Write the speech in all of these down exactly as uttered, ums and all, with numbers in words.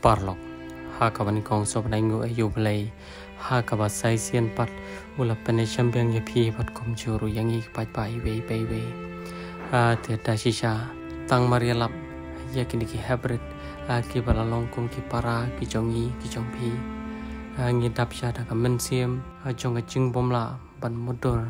Paralok, ha kaba nyngkong sngewbha ban ainguh ïa U Blei, ha kaba sa shisien pat u la pynïashem biang ïa phi bad kumjuh ruh ïa ngi ki paidbah iwei pa iwei. Ah, te da shisha, tang mar ïalap ïa kine ki hapdeng, ah, kiba la long kum ki para ki jong ngi ki jong phi. Ah, ngi dap sha da ka mynsiem, ah, jong ka jingbymlah ban mutdur.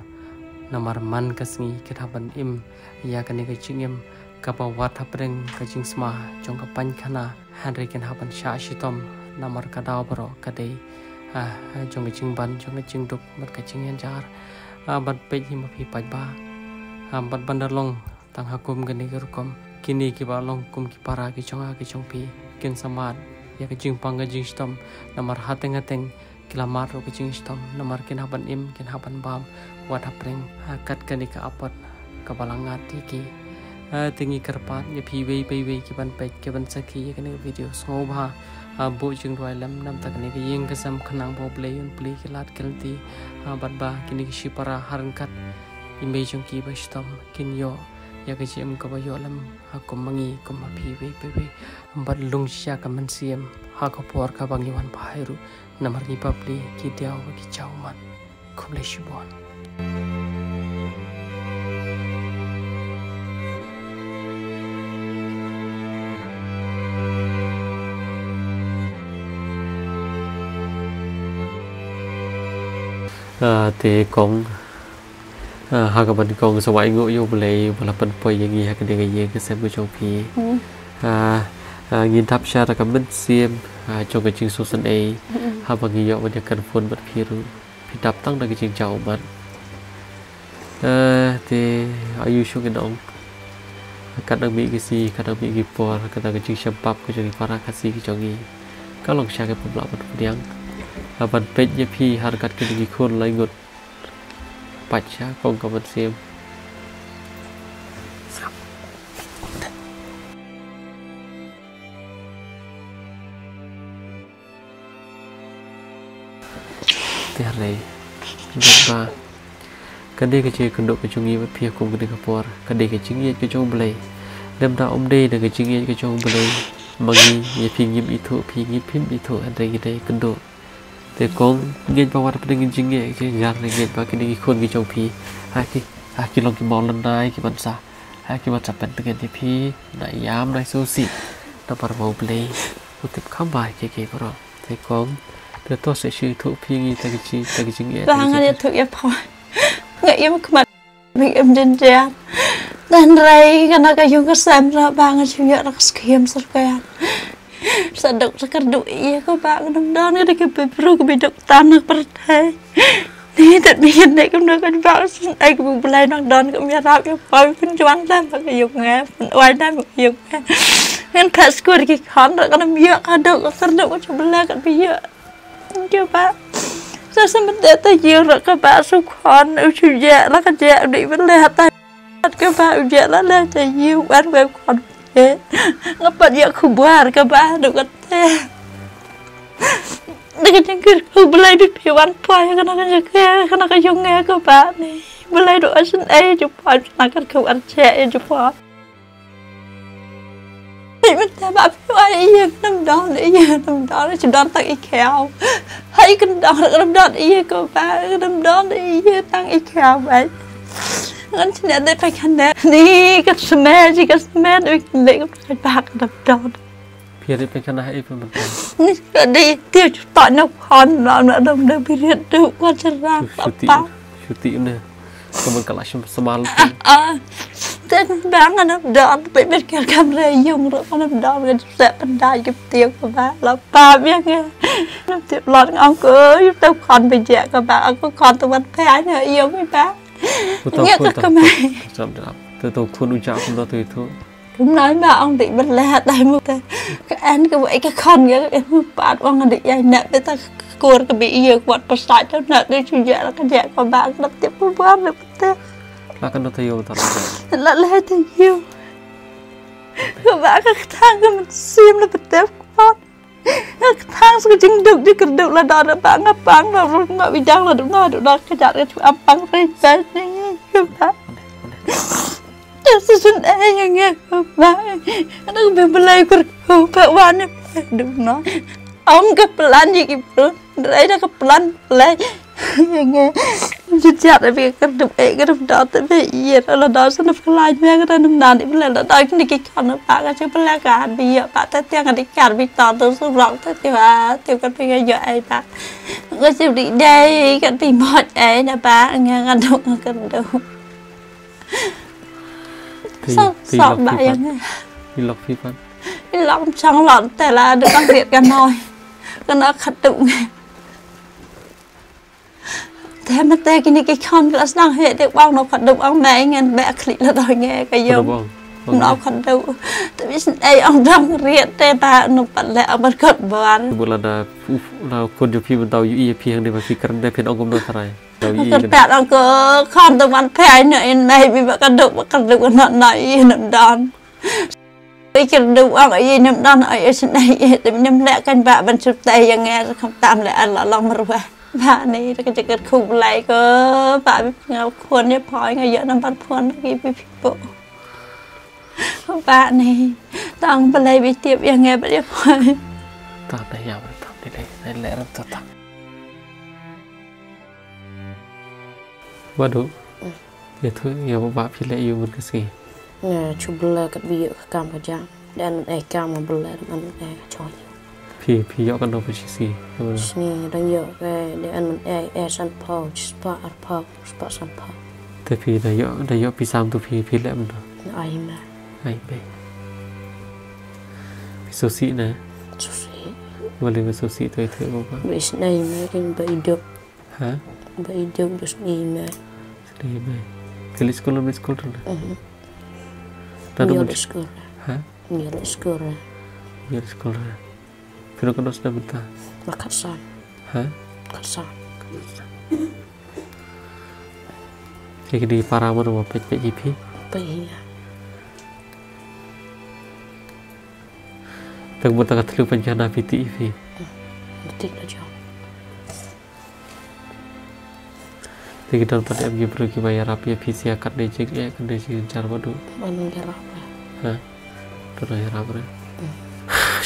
Namar man ka sngi kin hap ban im ïa kane ka jingim kaba wad hapdeng ka jingsma jong ka paikhana, hynrei kin hap ban shah shitom namar ka daw baroh ka dei, ah, jong ka jingban, jong ka jingduk bad ka jingïajar. Ah, ban peit hi ma phi paidbah, ah, bad ban da long tang ha kum kane ka rukom, kine kiba long kum ki para ki jong nga ki jong phi kin sa mad ïa ka jingpang ka jingshitom, namar hateng hateng ki la mad ruh ka jingshitom, namar kin hap ban im, kin hap ban bam, wad hapdeng, ha, kat kane ka apot kaba la ngat ïa ki. Ah, te ngi kyrpad ïa phi iwei pa iwei ki ban peit, ki ban sakhi ïa kane ka video, sngewbha, ah, buh jingduwai lem, namar kane ka ïing ka sem khnang ba U Blei un plie ki lad ki lynti, ah, bad ba kine ki shipara ha ryngkat i mei jong ki ba shitom kin ïoh ïa ka jingim kaba ïoh lem, ha, kum ma ngi, kum ma phi iwei pa iwei. Bad lung sha ka mynsiem ha ka por kaba ngi wan phai ruh, namar ngi bapli ki diaw bad ki jaw ummat. Khublei shibun. Ah, te kong, ah, ha kaba nyngkong sngewbha ainguh ïa U Blei ba la pynpoi ïa ngi ha kane ka ïing ka sem ka jong phi. Hmm. Ah, ah, ngi dap sha da ka mynsiem, ah, jong ka jingsngewsynei. Hmm. Haba ngi ïoh ban ïakynphun bad phi ruh, phi dap tang da ka jingjaw ummat. Ah, te aiu shuh ngin ong, kat nang mih ki sngi, kat nang mih ki por, kat nang ka jingshem pap ka jong ki para Khasi ki jong ngi, ka long sha ka pynblah ban pdiang, ah, ban peit ïa phi ha ryngkat kine ki khun lai ngut. Pat sha kong ka mynsiem. Te hynrei, bad ba ka dei ka jingïakynduh ka jong ngi bad phi ha kum kane ka por, ka dei ka jingïeit ka jong U Blei. Lymda ym dei da ka jingïeit ka jong U Blei, ma ngi ïa phi ngim ithuh, phi ngim, phim ithuh, hynrei ngi dei kynduh. Te kong, ngeit ba wat hapdeng ki jingeh, ki jingeh, ngeit ba kine ki khun ki jong phi, ha ki, ha ki long ki mawlynnai ki ban sah, ha ki ban sa pyntngen ïa phi na ïam na sngewsih. Namar ba U Blei u tip kham bha ïa kiei kiei baroh. Te kong, te to sa shu ithuh phi ngi ta ki ji, ta ki jingeh, ta ki jingeh. Ba nga ïathuh ïa phi. Nga im khmat. Ba im jynjar. Hynrei kane ka ïing ka sem ruh ba nga shu ïoh da ka skhim sorkar. Sa duk sa kyrduh ïa ka ba ngam don, nga dei ka briew kaba duk tam na ka pyrthei. Ni tat mi ïa ne kumno ka ba shisien ai ka ba U Blei nang don ka ïarap ïa phi, pynjuan da ba ka ïing nga, pynwai da ba ka ïing nga. Ngan phah skul ki khun ruh ngam ïoh, ka duk ka kyrduh ka shu Blei ka ba ïoh. Ïa ba. Sa sa mynta ta ïoh ruh ka ba shu khun u shu ïa la ka ïa u dei ban leh ta. Ka ba u ïa la leh ta ïoh ban wei khun. Nga pat ïa khubor ka ba duk kata. Dei ka jingkyrkhu Blei ba phi wan poi kane ka jaka, kane ka ïing ka ba ni. Blei duk ai shisien ai jubab na ka kyrkhu ar che ai jubab. Hei mynta ba phi wan ïa ngam don, ïa ngam don, shu don tang i khiaw. Hei kan don, ngam don ïa ka ba, ngam don ïa tang i khiaw ba. Ngan shu dei paikhana ni ka smet, ji ka smet, ui kan dei ka ba ngam don. Phi dei paikhana hei phi mynta. Ni ka dei tiu chu ta na khon na na dam da birit tu khon chara. Shu ti, shu ti ne. Ka man ka la shim samal. Ah, ah. Te ba ngam don, pe ber ka kamra ïing ruh ngam don, ka se pyndai ka tiu ka ba la pa biang ka. Ngam tip lor ngam ko, yu tau khon ba je ka ba, ko khon tu wan pe ai na ïing ba. Ngi ka kamai. Sam dap. Te tau khun u ja kumno tu itu. Kumno ba ong dei ban leh dei mu te. Ka en ka wei ka khon ka en mu pat ong dei ai na te ta kur ka bi ïa kwat pasat ta na dei chu ja la ka ja ka ba ka tip pu ba na te. La ka no ta yo ta. La leh ta yo. Ka ba ka thang ka mynsiem na pa te kwat. Nga kthang sa ka jingduk jingkyrduk la da da ba nga pang da ruh nga bidang la da nga da da ka jat ka chu am pang ri sa ni ba. Te sa sun ai nga nga ba. Ana ka Blei kyrkhu ba wan ni Dum no. Ong ka plan ïa ki pun. Dei da ka plan plan. Nge. Jujat abi ka dum e ka dum da te be ïa la da sana plan me ka dum nan i plan da da ni ki kan pa ka che plan ka bi ïa pa te tiang di kar bi ta tu su rok te ti wa ti ka pi ka ïa ai pa. Ka che di dei ka ti mo ai na pa nge ka dum ka dum. Sa sa ba ïa nge. Ilok phi pat. Ilok chang lon te la du bang riat ka noi. Ka na khat tu nge. Te ma te kini ki khon la snang he de bang no khat du bang me ngen be khli la doi nge ka yong. No khat du. Te bi sn ei ong dang riat te ba no pat le abar kot bar. Bu la da uf la kon jo phi ban tau yu i phi hang de ba phi kren de phin ong kom no tharai. Kan pat ang ko kham tu man phai na in mai bi ba ka duk ba ka duk na na i nam dan. Bi ka duk ang i nam dan ai sin ai i te nam le kan ba ban sup tai yang nge kham tam le ala long marwa. Ba ni ka je ka khu lai ko ba bi nga khon ne phai nga ya nam ban phon ki bi bi po. Ba ni tang ba lai bi tiap yang nge ba ya phai. Ta na ya ba ta ni le le ram ta ta. Wadu. Ïa thu ïa ba ba phi leh ïa u mut ka sngi. Nga chu bela kat bi ïa ka kam ka jam. Dan ai kam nga bela dan ai ka chong ïa. Phi phi ïa ka no phi sngi. Sngi dan ïa ka dan ai ai san pau spah ar pau spah san pau. Te phi da ïa da ïa phi sam tu phi phi leh mut. Ai ma. Ai be. Phi so si na. So si. Wale phi so si tu itu ba ba. Ba is nai ma kan ba idok. Ha? Ba i duk dus ni me. Sdei me. Kali skul me skul tu na. Mhm. Tadu Ngi me. Skul. Ha? Ngi skul. Ngi skul. Phi no kano sdei mynta? Ba khatsan. Ha? Khatsan. Ki di para mo mo pet pet ji phi. Pet ji. Tang mo tang thlu pan jana phi ti phi. Ti la jong. Te ki don pat em ki briew kiba ïarap ïa phi sha katne jingeh katne jingjynjar ba dei. Ban ïarap. Ha? Don ïarap re.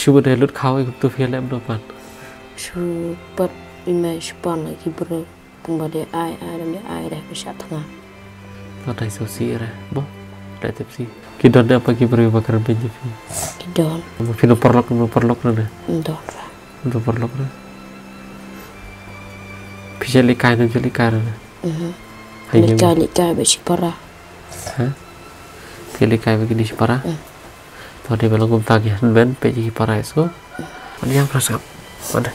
Shu ba dei lut khaw ïa kumtu phi lem do pat. Shu pat i mei shu pan ïa ki briew. Kumba dei ai ai dang dei ai dei ba sha tnga. Ba dei so si re. Bo. Dei tip si. Ki don dei apa ki briew ba kren pynjah phi. Ki don. Ba phi no paralok no paralok no ne. Don re. Udah paralok na. Phi jali kai na jali kai na. Mhm. Hai jali kai jali kai ba shipara. Ha? Jali kai ba kini shipara. Hmm. To dei ba long kumta ki han ben pe ji para so. Ani yang prasap. Ada.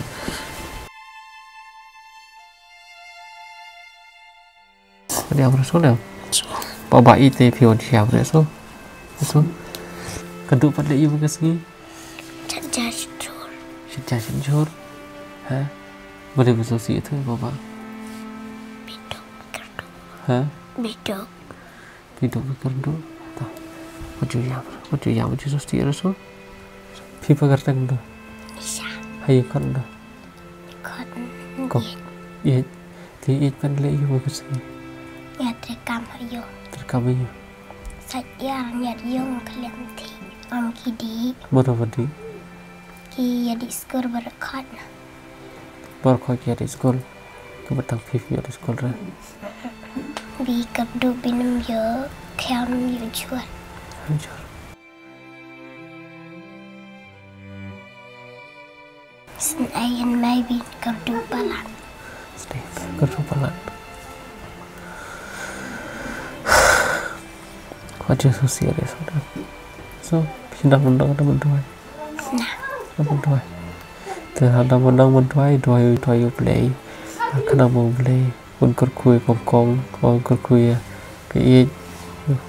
Wan ïam re so lem. So. Ba ba i te phi wan ïam re so. So. Ka duk pat le ïa ka sngi. Shet ja shet jhur. Shet ja shet jhur. Ha? Ba dei ba so si tu ba ba. Bidok kyrdu. Ha? Bidok. Bidok kyrdu. Ta. Wat ju ïam re. Wat ju ïam, wat ju so si re so. Phi ba kyrteng do. Isha. Hai kyrdu. Khot. Ko. Ïeit. Ïeit. Te ïeit pat le ïa u ka sngi. Ïa treikam ha ïew. Treikam ha ïew. Sait ïar ñiad ïew khlieh thi. Ym ki dih. Mano ba dih? Ki ïa dih skul baroh khoit na. Baroh khoit ki ïa dih skul. Ki ba tang phi phi ïa dih skul re. Bi kyrdu bi nym ïoh khiam ïoh jhur. Jhur. Sngewbha ïa mei ba kyrduh palat. Sngewbha kyrduh palat. Ko Jisu sir ïa soda. So, phi nang mendong da menduwai. Nah. Da menduwai. Te da mendong menduwai, duwai, duwai U Blei. Khnang ba U Blei un kyrkhu ïa kong kong, un kyrkhu ïa ka ïeit,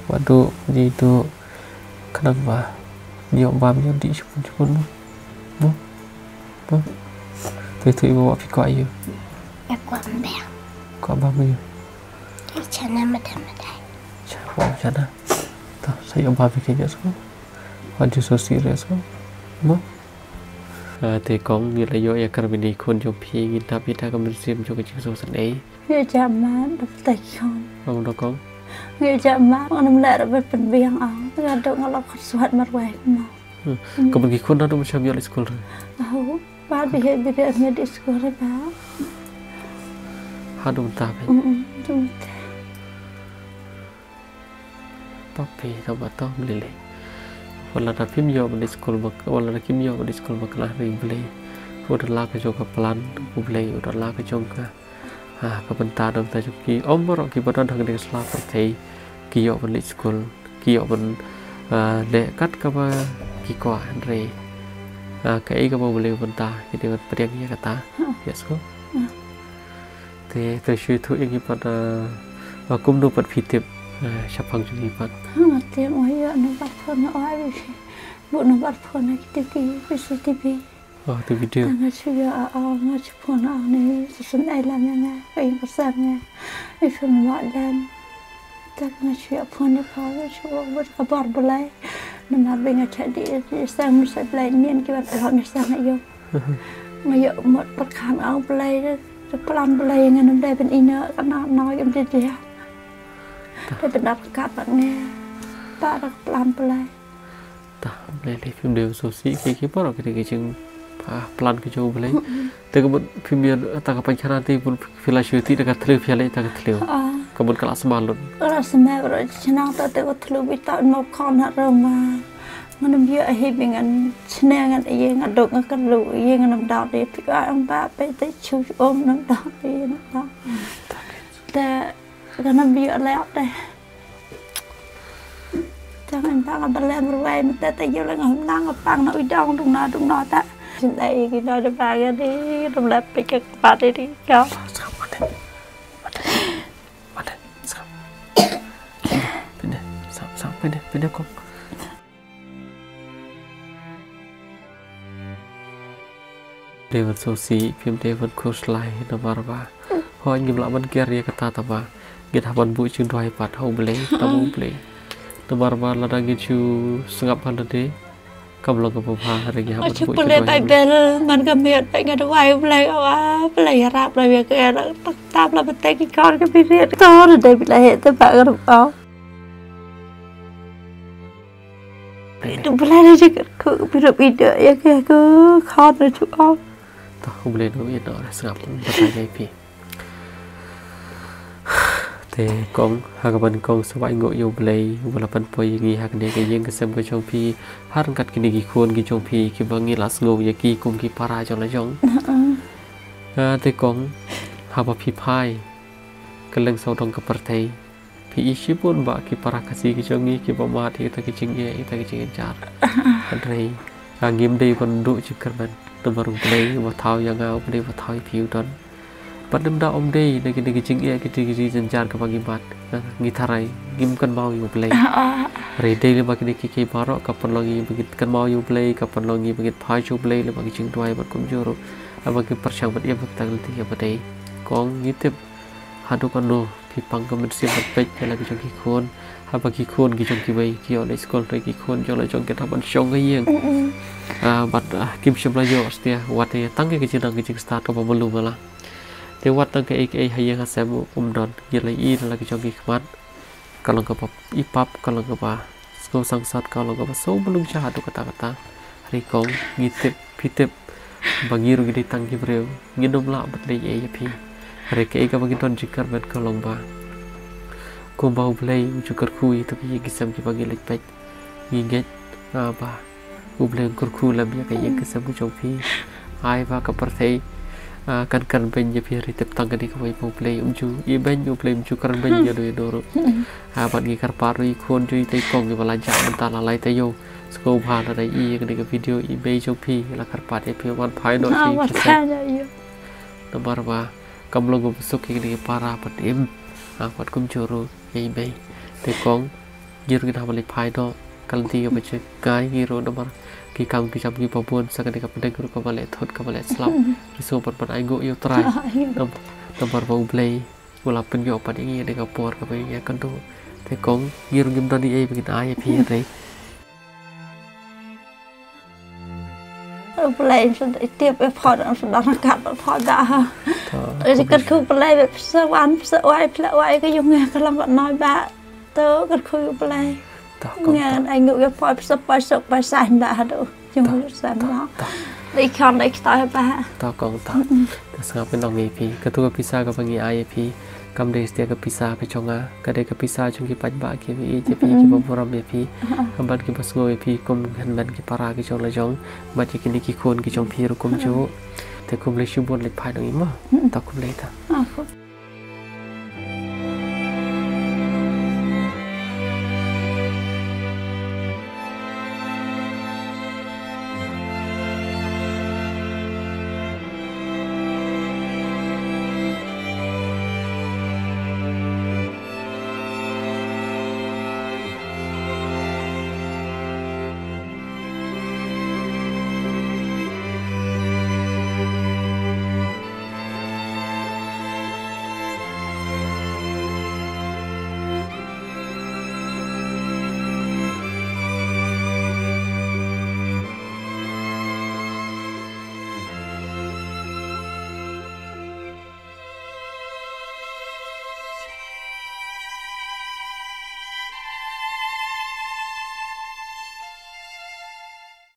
ba duh, ba dei duh, khnang ba ïoh bam ïoh dih shibun shibun mo. Mo. Mo. Te te i ba phi kwah ïa u. Ïa kwah bam. Kwah bam ïa u. Ïa chana madam madai. Cha kwah chana. To sa ïoh bam ïa ka ïa so. Kwah ju so serious mo. Mo. Ah, te kong ngi la ïoh ïa ka mini khun jong phi, ngi dap ïa ka mynsiem jong ka jingsngewsynei. Ngi ïa jam mat da pyntai khon. Ong da kong. Ngi ïa jam mat, ngam leh ruh ban pynbiang ong. Nga duk nga la khot suat marwei mo. Ka bun ki khun na dum sham ïoh leit skul re. Au, ba bi he bi de nya di skul re ba. Ha dum ta be. Mm, mm, dum ta. Papi ta ba to Blei le. Wala da phim ïoh ban leit skul ba, wala da kim ïoh ban leit skul ba kala re Blei. Wala da la ka jong ka plan u Blei, wala da la ka jong ka Ha, ka bynta dang ta jong ki ym baroh ki ba don ha kane ka sla pyrthei ki ïoh ban leit skul, ki ïoh ban, ah, leh kat kaba ki kwah hynrei, ah, kaei kaba U Blei u bynta ki dei ban pdiang ïa kata. Ïa skul. Te, te shu ïathuh ïa ngi pat, ah, ba kumno pat phi tip, ah, shaphang jong ngi pat. Nga tip, nga ïoh number phone, nga ong ai buh number phone na ki T V, P C T V. Oh, tu video. Tang nga shu ïa, ah, ah, nga shu phone ong ne, shu shu ai lam ïa nga, ka ïing ka sem nga. Ïa shu wan lam. Tang nga shu ïa phone ïa pha, shu wan ka bar Blei. Namar ba nga cha di, di sang mu sa Blei nien ki wan ka lam ïa sang ïa. Nga ïa mut pyrkhat ong Blei, ka plan Blei nga nam dei ban ina, ka na, na ïa mdei dia. Dei ban ap ka pat nga. Para ka plan Blei. Ta, Blei lei phim dei sngewsih ki, ki baroh ki dei ki jing, ah, plan ki jong U Blei. Te ka mut phim ïa ta ka pynkhana te bun phi la shu ti ta ka thliew phi la ta ka thliew. Ah. Ka mut ka la sma lut. Ka la sma baroh chnang ta te ka thliew bita mo khon ha rama. Ngan ym ïa hi bi ngan chne ngan ïa nga dok nga ka lu ïa ngan ym dau de phi ka ang ba pe te chu om ngan dau de ngan dau. Ta. Te Ka nam biu leh te. Tang em tang ba lem ruai mete te yu leng hum nang pang na uidong dung na dung na ta. Sin ai ki na de ba ga di dum leh pe ke pa de di ka. Sam mate. Mate. Mate. Sam. Pinde. Sam sam pinde pinde kong. Dei ban sngewsih phim dei ban khuslai namar ba hooid ngim lah ban ker ïa kata taba ngin hap ban buh jingduwai pat ha U Blei taba U Blei. Namar ba lada ngin shu sngap ha lade kam long kaba bha hynrei ngin hap ban buh jingduwai. Pule Baibel man ka miet ba nga duwai U Blei awa Blei ïarap la ïa ka era tak tap la ba te ki kor ka birit kor dei Blei te ba nga duwai. Itu pula da jikut ku birup ida ya ke aku khon da chu au. Toh U Blei no ino da sngap batai ngai phi. Te kong ha ka ban kong sa wai ngo ïa U Blei u la pynpoi ïa ngi ha kane ka ïing ka sem ka jong phi ha ryngkat kine ki khun ki jong phi kiba ngi la sngew ïa ki kum ki para jong la jong. Te kong haba phi phai kylleng sawdong ka pyrthei. Phi i shibun ba ki para Khasi ki jong ngi kiba mad ïa kita ki jingeh ïa kita ki jingjynjar. Hynrei ngim dei ban duh jingkyrmen namar U Blei uba thaw ïa nga U Blei uba thaw ïa phi u don. Bad ym da ym dei na kine ki jingeh kita ki jingjynjar kaba ngi mad ngi tharai ngim kynmaw ïa U Blei. Hynrei dei lyngba kine kiei kiei baroh ka pynlong ïa ngi ba ngin kynmaw ïa U Blei ka pynlong ïa ngi ba ngin phai sha U Blei lyngba ki jingduwai bad kumjuh ruh ba ngin pyrshang ban im ha kita ki lynti kiba dei. Kong ngi tip haduh katno. Phi pang ka mynsiem ban peit ïa la ki jong ki khun haba ki khun ki jong kiwei ki ïoh leit skul hynrei ki khun jong la jong ki hap ban shong ha ïing. Bad kim shym la ïoh satia wat ïa tang ïa ka jingnang ka jingstad kaba malu mala. Te wat tang kaei kaei ha ïing ha sem um don ngi la ïohi da la ki jong ki khmat. Ka long kaba i pap ka long kaba Sngewsih sat ka long kaba sngewbha lung sha haduh katta katta. Hynrei kong ngi tip phi tip ba ngi ruh ngi dei tang ki briew ngin ym lah ban leh ei ei ïa phi. Hynrei kaei kaba ngi don jingkyrmen ka long ba kumba U Blei u ju kyrkhu ïa kito ki ïing ki sem kiba ngi leit peit ngi ngeit ba U Blei un kyrkhu lem ïa ka ïing ka sem ka jong phi. Ai ba ka pyrthei kan kren beiñ ïa phi hynrei tip tang kane kawei ba U Blei um ju ïa beiñ U Blei um ju kren beiñ ïa no ïa no ruh. Bad ngi kyrpad ruh ïa i khun jong i te i kong iba la jah mynta la lai taïew. Sngewbha lada i ïa kane ka video i mei jong phi la kyrpad ïa phi wan phai noh sha i sem. Namar ba kam long kaba suk ïa kane ka para bad im. Bad kumjuh ruh ïa i mei te i kong. Ngi ruh ngin hap ban leit phai noh ka lynti kaba jngai ngi ruh namar ki kam ki jam kiba bun sa kane ka pdeng ruh kaba leh thut kaba leh slap. Ngi sngewbha ban ai nguh ïa U Trai namar ba U Blei u la pynïoh pat ïa ngi ïa kane ka por kaba ngi ïakynduh. Te kong ngi ruh ngim don ei ei ba ngin ai ïa phi hynrei. U Blei un sa tip ïa phi, un sa don ryngkat bad phi da ha. Ïa kyrkhu U Blei ba phi sa wan phi sa wai phi la wai ka ïing ka long katno ba. To kyrkhu U Blei. Ta kong ta. Ngan ai ngut ka poi pisa poi sok poi sa nda hadu. Jong san ba. Ta. Dei khon dei kita ba. Ta kong ta. Ta sngap ngi ong ïa phi. Katu ka pisa kaba ngi ai ïa phi. Kam dei satia ka pisa ka jong nga. Ka dei ka pisa jong ki paidbah kiba ïeit ïa phi, kiba burom ïa phi. Ka ban kiba sngew ïa phi kum hynmen ki para ki jong la jong. Bad ïa kine ki khun ki jong phi ruh kumjuh. Te khublei shibun leit phai ngi mo. Ta khublei ta. Ah, khublei.